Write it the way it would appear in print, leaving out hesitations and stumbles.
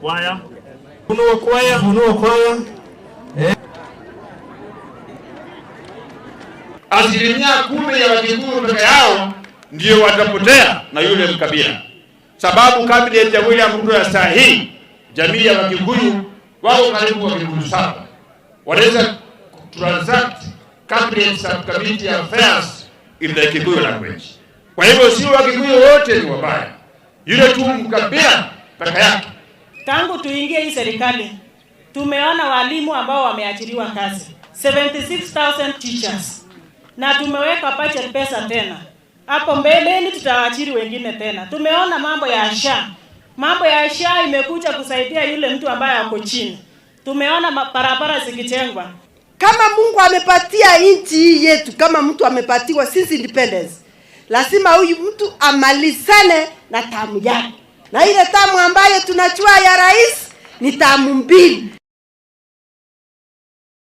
Kwaya. Funua kwaya, funua kwaya. 10% ya Wakikuyu peke yao ndio watapotea na yule mkabila, sababu cabinet ya William Ruto ya saa hii, jamii ya Wakikuyu wako karibu Wakikuyu 7 wanaweza transact cabinet subcommittee affairs in the Kikuyu language. Kwa hivyo sio Wakikuyu wote ni wabaya, yule tu mkabila peke yake. Tangu tuingie hii serikali tumeona walimu ambao wameajiriwa kazi 76,000 teachers, na tumeweka budget pesa tena hapo mbeleni tutaajiri wengine tena. Tumeona mambo ya SHA, mambo ya SHA imekuja kusaidia yule mtu ambaye ako chini. Tumeona barabara zikijengwa. Kama Mungu amepatia nchi hii yetu, kama mtu amepatiwa since independence, lazima huyu mtu amalizane na term yake, na ile term ambayo tunajua ya rais ni term 2.